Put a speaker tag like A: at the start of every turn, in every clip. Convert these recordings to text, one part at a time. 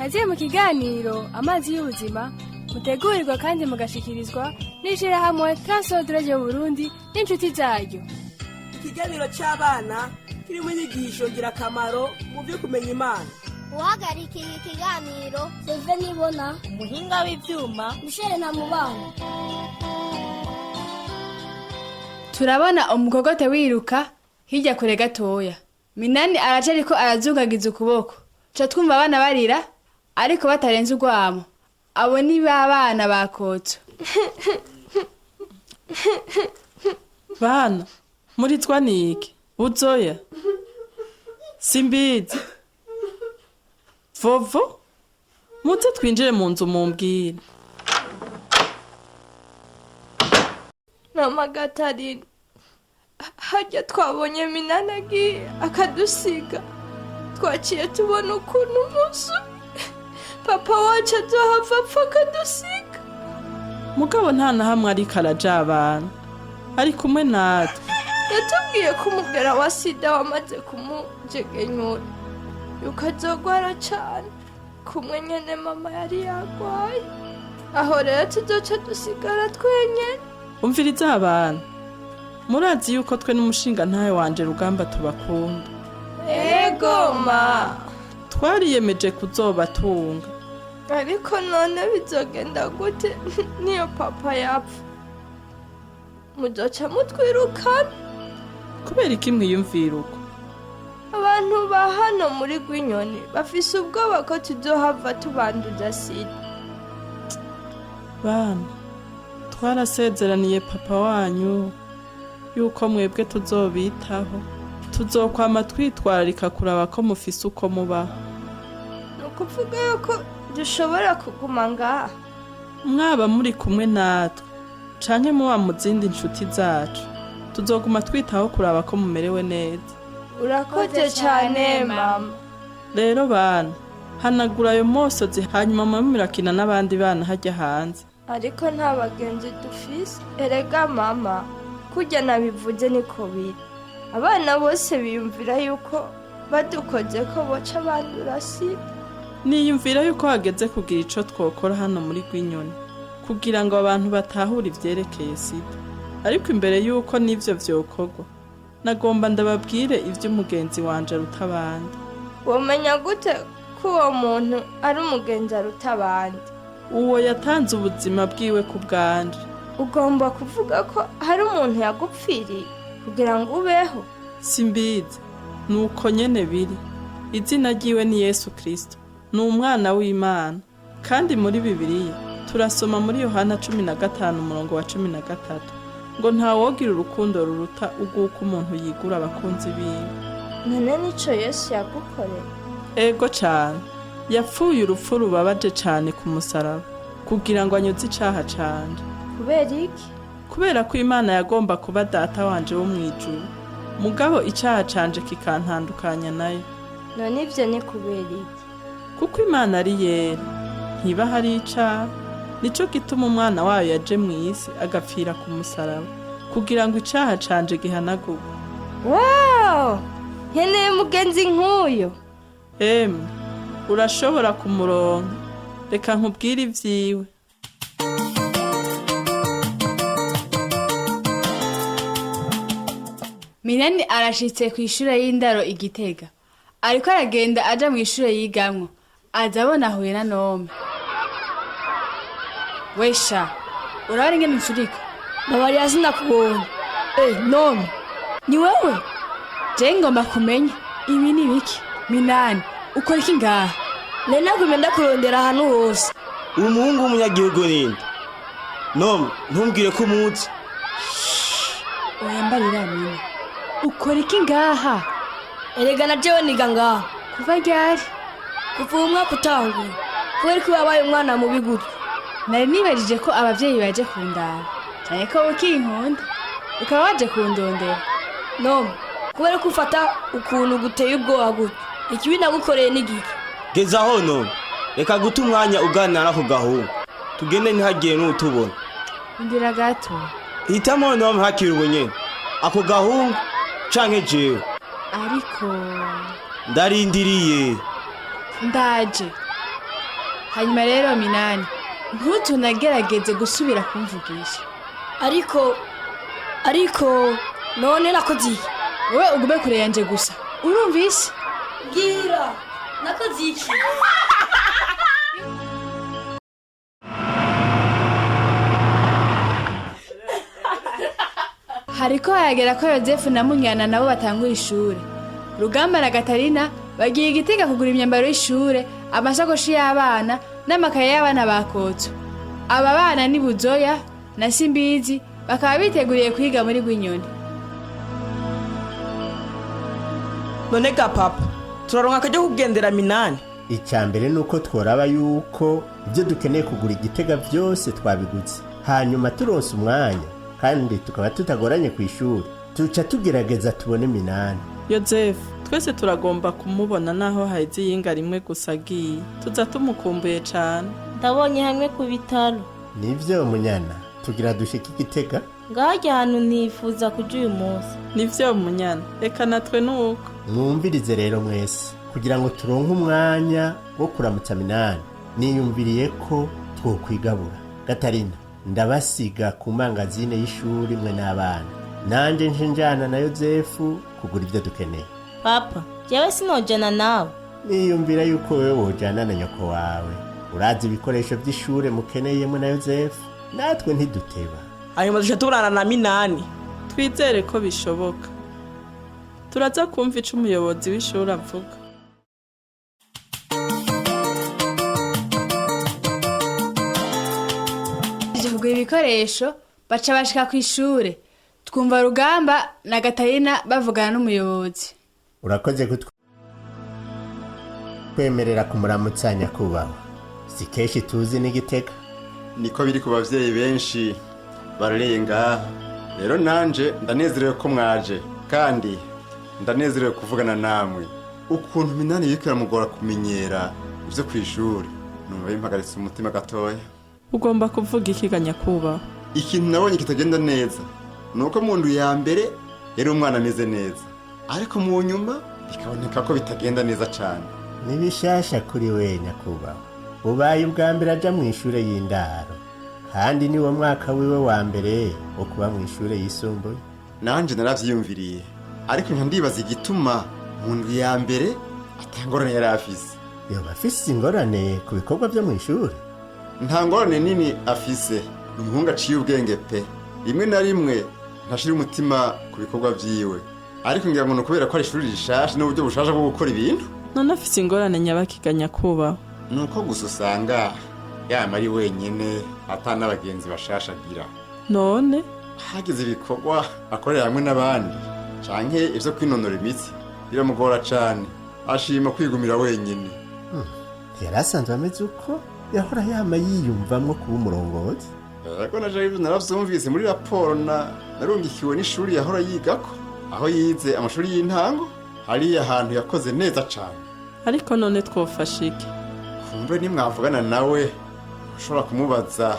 A: Kaze mu kiganiro Amazi y'Ubuzima, mutegurirwa kandi mugashikirizwa n'ishirahamwe Transworld Radio Burundi n'inshuti zaryo.
B: Ikiganiro cy'abana kirimo inyigisho ngirakamaro mu byo kumenya Imana.
C: Uhagarikiye ikiganiro, Seve Nibona.
D: Umuhinga w'ivyuma,
C: Michel Ntamubana.
A: Turabona umukogote wiruka hirya kure gatoya. Minani araca ariko arazungagiza ukuboko, ca twumva abana barira ariko batarenze urwamo. Abo ni ba bana bakotso.
E: Bana, murizwa niki? Buzoya, Simbizi, Vovo, muze twinjire mu nzu mumbwire.
F: Mama Gatarina, harya twabonye Minani agiye akadusiga, twaciye tubona ukuntu umunsi umwe papa wacu azohava apfa akadusiga.
E: Mugabo nta na hamwe ariko araja, abana ari kumwe natwe.
F: Yatubwiye ko umugera wa sida wamaze kumujegenyura, yuko azogwara cane kumwe nyene mama yari yagwaye. Aho rero tuzoca dusigara twenyene.
E: Umviriza abana, murazi yuko twe n'umushinga ntawe wanje Rugamba tubakunda.
F: Ego ma.
E: Twariyemeje kuzobatunga.
F: Ariko none bizogenda gute niyo papa yapfa? Muzoca mutwirukana?
E: Kubera iki mwiyumvira uko?
F: Abantu ba hano muri Rwinyoni bafise ubwoba ko tuzohava tubanduza sida.
E: Bana, twarasezeraniye papa wanyu yuko mwebwe tuzobitaho, tuzokwama twitwararika kuraba ko mufise uko mubaho.
F: Ni ukuvuga yuko dushobora kuguma ngaha?
E: Mwaba muri kumwe natwe canke muba mu zindi nshuti zacu, tuzoguma twitaho kuraba ko mumerewe neza.
F: Urakoze cane, mama.
E: Rero bana, hanagura ayo mosozi, hanyuma mube murakina n'abandi bana hajya hanze.
F: Ariko nta bagenzi dufise erega mama. Kurya nabivuze niko biri. Abana bose biyumvira yuko badukoze ko boca bandura sida.
E: Niyumvira yuko hageze kugira ico twokora hano muri Rwinyoni kugira ngo abantu batahure ivyerekeye sida. Ariko imbere yuko n'ivyo vyokorwa, nagomba ndababwire ivy'umugenzi wanje aruta abandi.
F: Womenya gute ko uwo muntu ari umugenzi aruta abandi?
E: Uwo yatanze ubuzima bwiwe ku bwanje.
F: Ugomba kuvuga ko hari umuntu yagupfiriye kugira ngo ubeho?
E: Simbizi, nuko nyene biri. Izina ryiwe ni Yesu Kristo, ni umwana w'Imana. Kandi muri Bibiliya turasoma muri Yohana 15 umurongo wa 13 ngo ntawogira urukundo ruruta urw'uko umuntu yigura abakunzi biwe.
F: None nico Yesu yagukoreye?
E: Ego cane. Yapfuye urupfu rubabaje cane ku musaraba kugira ngo anyoze icaha canje.
F: Kubera iki?
E: Kubera ko Imana yagomba kuba Data wanje wo mw'ijuru, mugabo icaha canje kikantandukanya nayo.
F: None ivyo ni kubera iki?
E: Kuko Imana ari yera, ntiba hari icaha. Nico gituma umwana wayo yaje mw'isi agapfira ku musaraba kugira ngo icaha canje gihanagurwe.
F: Wow, nkeneye umugenzi nk'uyo.
E: Emwe, urashobora kumuronka. Reka nkubwire ivyiwe.
A: Minani arashitse ku ishure y'indaro Igitega. Ariko aragenda aja mu ishure yigamwo, aza abona ahuye na Nome. Wesha, urabona ingene unsurika?
G: Babarira, sinakubonye. Eh, none ni wewe?
A: Je ngomba kumenya ibi ni biki. Minani, ukora iki ngaha?
G: Nari nagumye ndakurondera ahantu hose.
H: Umuhungu w'umunyagihugu ninde? Nome, ntumbwire ko umuzi.
A: Oya, mbarira Mina, ukora iki ngaha?
G: Erega na jewe niga ngaha.
A: Kuva ryari?
G: Kuva uyu mwaka utanguye. Kubera ko wabaye umwana mubi gutyo?
A: Nari nibajije ko abavyeyi baje kundaba, cane ko ukinkunda ukaba waje kundondera.
G: None kubera ko ufata ukuntu guteye ubwoba gutyo, ikibi nagukoreye ni giki?
H: Gezaho none, reka guta umwanya uganira n'ako gahungu, tugende ntihagire n'utubona.
A: Ndira gato.
H: Hitamo none hakiri ubu nyene, ako gahungu canke jewe.
A: Ariko
H: Ndarindiriye.
A: Ndaje. Hanyuma rero Minani, ntutunagerageze gusubira kumvugisha.
G: Ariko none nakoze iki?
A: Wowe ugume kure yanje gusa, urumvise?
G: Bwira, nakoze iki?
A: Hariko haragera ko Yozefu na Munyana nabo batangura ishure. Rugamba na Gatarina bagiye Igitega kugura imyambaro y'ishure, amasakoshi y'abana n'amakaye y'abana ba Kotso. Aba bana ni Buzoya na Simbizi, bakaba biteguriye kwiga muri Rwinyoni.
B: None ga papa, turaronka akajya kugendera Minani?
D: Icya mbere ni uko tworaba yuko ibyo dukeneye kugura Igitega byose twabiguze, hanyuma turonse umwanya kandi tukaba tutagoranye ku ishuri, tuca tugerageza tubone Minani.
E: Yozefu, twese turagomba kumubona naho haheze iyinga rimwe gusa agiye. Tuza tumukumbuye cane.
I: Ndabonye hamwe ku bitaro.
D: Nibyo Munyana, tugira dushike Igitega.
I: Ngahajya ahantu ntifuza kuja uyu munsi.
E: Nivyo Munyana, reka natwe nuko.
D: Mwumvirize rero mwese, kugira ngo turonke umwanya wo kuramutsa Minani, niyumviriye ko twokwigabura. Gatarina, ndabasiga ku mangazine y'ishuri mwe n'abana, nanje nje njana na Yozefu kugura ibyo dukeneye.
I: Papa, jewe sinojana nawe.
D: Niyumvira yuko wewe wojana na nyoko wawe, urazi ibikoresho by'ishure mukeneyemo na Yozefu, natwe ntiduteba.
B: Hanyuma duca tubonana na Minani.
E: Twizere ko bishoboka. Turaza kumva ico umuyobozi w'ishuri avuga.
A: Baje kugura ibikoresho, baca bashika ku ishure. Twumva Rugamba na Gatarina bavugana n'umuyobozi.
D: Urakoze kutwemerera kumuramutsa, nyakubahwa. Si kenshi tuzi n'Igitega.
J: Niko biri ku bavyeyi benshi barereye ngaha. Rero nanje ndanezerewe ko mwaje, kandi ndanezerewe kuvugana namwe. Ukuntu Minani biriko biramugora kumenyera ivyo kw'ishuri, numva bimpagaritse umutima gatoya.
E: Ugomba kuvuga iki ga nyakubahwa?
J: Ikintu nabonye kitagenda neza ni uko mu ndwi ya mbere yari umwana ameze neza, ariko mu nyuma bikaboneka ko bitagenda neza cane.
D: Ni bishasha kuri we, nyakubahwa. Bubaye ubwa mbere aja mu ishure y'indaro, kandi niwo mwaka wiwe wa mbere wo kuba mu ishure yisumbuye.
J: Nanje naravyiyumviriye, ariko nka ndibaza igituma mu ndwi ya mbere atangorane yari afise.
D: Yoba afise ingorane ku bikorwa vyo mu ishure?
J: Nta ngorane nini afise, ni umuhungu aciye ubwenge pe. Rimwe na rimwe ntashira umutima ku bikorwa vyiwe, ariko ngira ngo ni ukubera ko ari ishuri rishasha n'uburyo bushasha bwo gukora ibintu.
E: None afise ingorane nyabakiga nyakubahwa?
J: Ni uko gusa usanga yama ari wenyene, ata n'abagenzi bashasha agira.
E: None
J: hagize ibikorwa akorera hamwe n'abandi canke ivyo kwinonora imitsi, biramugora cane, ashima kwigumira wenyene.
D: Yari asanzwe ameze uko? Yahora yama yiyumvamwo kuba umurongozi.
J: Ego, naje ivyo naravyumvise muri raporo na narungikiwe n'ishuri yahora yigako, aho yize amashuri y'intango. Hariya hantu yakoze neza cane.
E: Ariko none twofasha iki?
J: Kumbe nimwavugana nawe ushobora kumubaza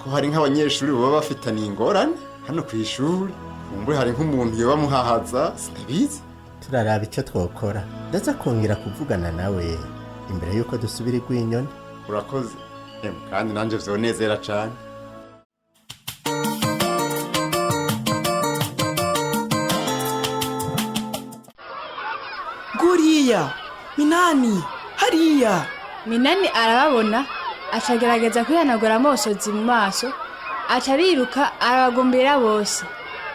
J: ko hari nk'abanyeshuri baba bafitaniye ingorane hano kw'ishuri. Kumbe hari nk'umuntu yoba amuhahaza, sinabizi.
D: Turaraba ico twokora, ndaza kongera kuvugana nawe imbere yuko dusubira Igwinyoni.
J: Urakoze. Emwe, kandi nanje vyonezera cane.
B: Guriya Minani hariya.
A: Minani arababona, acagerageza kwihanagura amosozi mu maso, aca ariruka arabagumbira bose.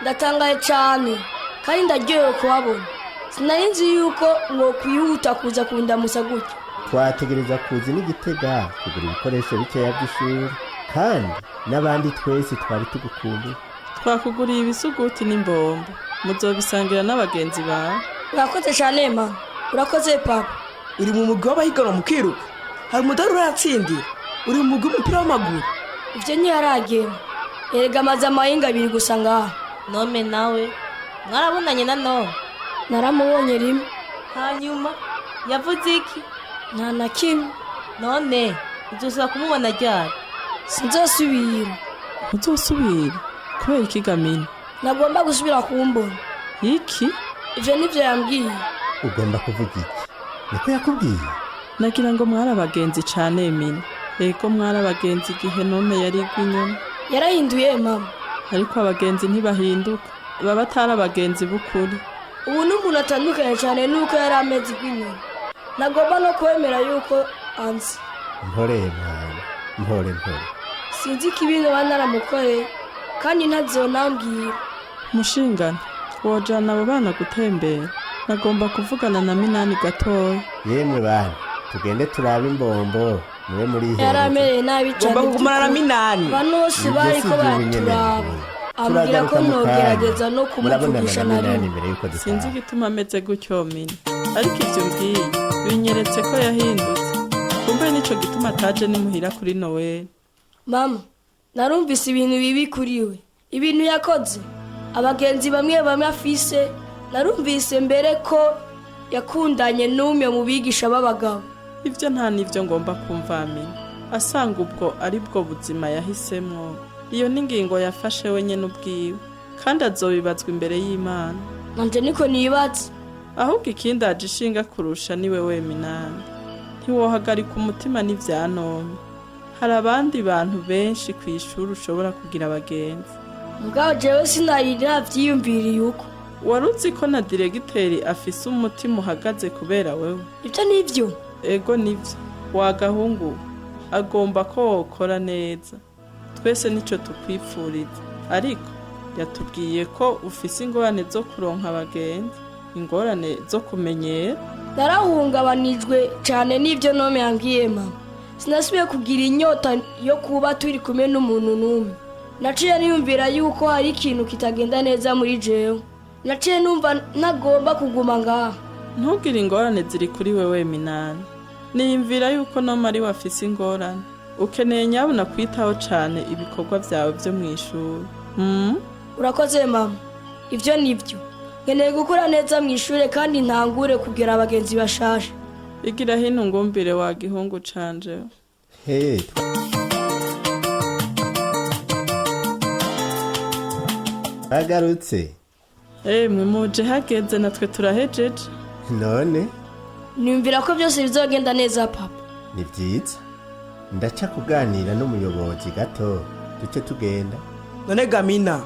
G: Ndatangaye cyane kandi ndaryohewe kubabona. Sinari nzi yuko mwokwihuta kuza kundamusa gutya.
D: Twategereza kuza n'Igitega kugura ibikoresho bikeya by'ishuri, kandi n'abandi twese twari tugukumbuye.
E: Twakuguriye ibisuguti n'imbombo, muzobisangira n'abagenzi bawe.
G: Urakoze cyane mama, urakoze papa.
B: Uri mu mugwi w'abahiganwa mu kwiruka? Hari umudari uratsindira? Uri mu mugwi w'umupira w'amaguru?
G: Ivyo ntiyaragera. Erega amaze amahinga abiri gusa ngaha.
I: Nome nawe mwarabonanye na none?
G: Naramubonye rimwe.
I: Hanyuma yavuze iki?
G: Nta na kimwe.
I: None uzosubira kumubona ryari?
G: Sinzosubira.
E: Ntuzosubira kubera iki Gamina?
G: Nagomba gusubira kumbona.
E: Iki?
G: Ivyo nivyo yambwiye.
D: Ugomba kuvuga iki? Niko yakubwiye?
E: Nagira ngo mwari abagenzi cane Mina. Ego mwari abagenzi igihe nome yari inyuma.
G: Yarahinduye mama.
E: Ariko abagenzi ntibahinduka, baba atari abagenzi b'ukuri.
G: Ubu ni umuntu atandukanye cyane n'uko yari ameze inyuma. Ntagomba no kwemera yuko anzi.
D: Mpore mwana, mpore mpore.
G: Sinzi ko ibintu aba naramukoreye kandi ntazonambwira.
E: Mushingana, wojana abo bana gutembera. Nagomba kuvugana na Minani gatoya.
D: Yemwe bana, tugende turabe imbombo mube muri
G: Yari amereye nabi cyane.
B: Ngomba kugumana na Minani.
G: Abantu bose
D: Ibyo
G: bariko
D: si byo nyene.
G: baraturaba, ambwira ko
D: Turagaruka mu kanya.
G: nogerageza no
D: Murabonana
G: kumuvugisha
D: na
G: na
D: Minani
G: rimwe.
D: imbere yuko
E: Sinzi
D: dutaha.
E: igituma ameze gutyo Mina, ariko ivyo mbwiye binyeretse ko yahindutse. Kumbe nico gituma ataje nimuhira kuri Noweli.
G: Mama, narumvise ibintu bibi kuri we, ibintu yakoze, abagenzi bamwe bamwe afise. Narumvise mbere ko yakundanye n'umwe mu bigisha b'abagabo.
E: Ivyo nta n'ivyo ngomba kumva Mina. Asanga ubwo ari bwo buzima yahisemwo. Iyo n'ingingo yafashe wenyene ubwiwe, kandi azobibazwa imbere y'Imana.
G: Nanje niko nibatse.
E: Ahubwo ikindi aje ishinga kurusha ni wewe Minani. Ntiwohagarika umutima n'ivya none. Hari abandi bantu benshi kw'ishuri ushobora kugira abagenzi.
G: Mugabo jewe sinari navyiyumviriye uko.
E: Wari uzi ko na diregiteri afise umutima uhagaze kubera wewe?
G: Ivyo nivyo?
E: Ego nivyo. Wagahungu agomba ko wokora neza. Twese nico tukwipfuriza. Ariko yatubwiye ko ufise ingorane zo kuronka abagenzi, ingorane zo kumenyera.
G: Narahungabanijwe cyane n'ibyo nome yambwiye mama. Sinasubiye kugira inyota yo kuba turi kumwe n'umuntu n'umwe. Naciye niyumvira yuko hari ikintu kitagenda neza muri jewe. Naciye numva ntagomba kuguma ngaha.
E: Ntugire ingorane ziri kuri wewe Minani. Niyumvira yuko noma ari we afise ingorane. Ukeneye nyabuna kwitaho cane ibikorwa vyawe vyo mw'ishuri.
G: Urakoze mama, ibyo nibyo. Nkeneye gukora neza mu ishuri kandi ntangure kugira abagenzi bashasha.
E: Igira hino ngumbire wa gihungu canje.
D: Hey, bagarutse.
E: Emwe muje hageze natwe turahejeje.
D: None
G: Niyumvira ko byose bizogenda neza papa.
D: Ni byiza. Ndaca kuganira n'umuyobozi gato duce tugenda.
B: None Gamina,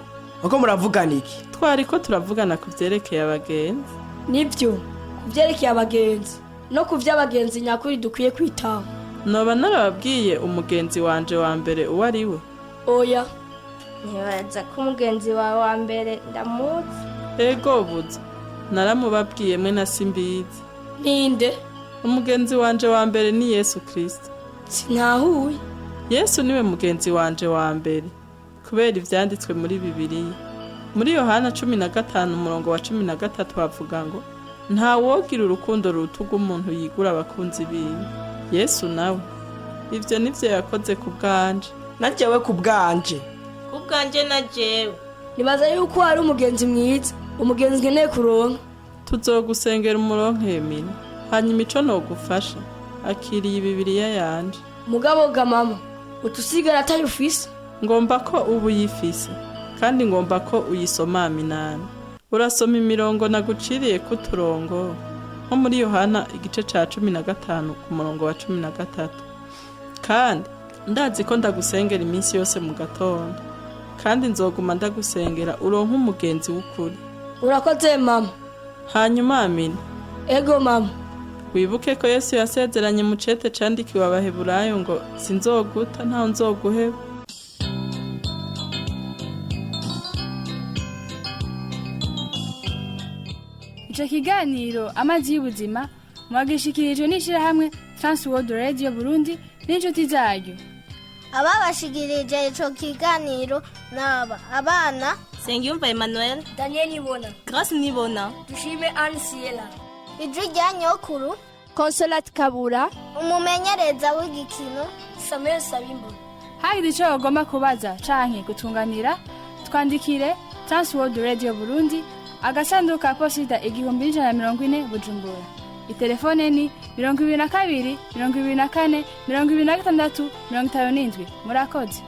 B: uko muravugana iki?
E: Twariko turavugana ku vyerekeye abagenzi.
G: Nibyo, ku byerekeye abagenzi no ku by'abagenzi nyakuri dukwiye kwitaho.
E: Noba narababwiye umugenzi wanje wa mbere uwo ari we?
G: Oya.
F: Ntibaza ko umugenzi wawe wa mbere ndamuzi.
E: Ego buza. Naramubabwiye mwe na Simbizi.
G: Ninde?
E: Umugenzi wanje wa mbere ni Yesu Kristo.
G: Sinahuye.
E: Yesu niwe mugenzi wanje wa mbere kubera ivyanditswe muri Bibiliya. Muri Yohana 15 umurongo wa 13 havuga ngo nta wogira urukundo rutuga umuntu yigura abakunzi biwe. Yesu nawe ivyo nivyo yakoze ku bwanje.
B: Na jewe ku bwanje.
I: Ku bwanje na jewe.
G: Nibaza yuko ari umugenzi mwiza, umugenzi nkeneye kuronka.
E: Tuzogusengera umuronke Mina. Hanyuma ico nogufasha, akiriye Bibiliya yanje.
G: Mugabo ga mama, utusigara atari ufise.
E: Ngomba ko ubu uyifise, kandi ngomba ko uyisoma Minani. Urasoma imirongo naguciriye kuturongo nko muri Yohana igice ca 15 ku murongo wa 13. Kandi ndazi ko ndagusengera iminsi yose mu gatondo, kandi nzoguma ndagusengera uronke umugenzi w'ukuri.
G: Urakoze mama.
E: Hanyuma Amina.
G: Ego mama.
E: Wibuke ko Yesu yasezeranye mu cete candikiwe Abaheburayo ngo sinzoguta ntaho nzoguheba.
A: Ico kiganiro amazi y'ubuzima mwagishikirijwe n'ishirahamwe Trans World Radio Burundi n'inshuti zaryo.
C: Ababashikirije ico kiganiro naba abana
I: Sengiyumva Emmanuel,
G: Daniel Nibona,
I: Grace Nibona,
G: Dushime Anne Siela,
C: Ijwi rya Nyokuru,
F: Consolate Kabura,
C: umumenyereza w'igikino
G: Samuel Sabimbo.
A: Hagize ico bagomba kubaza canke gutunganira, twandikire Trans World Radio Burundi, agasanduku ka posita 1140 Bujumbura. Itelefone ni 22 24 26 57. Murakoze.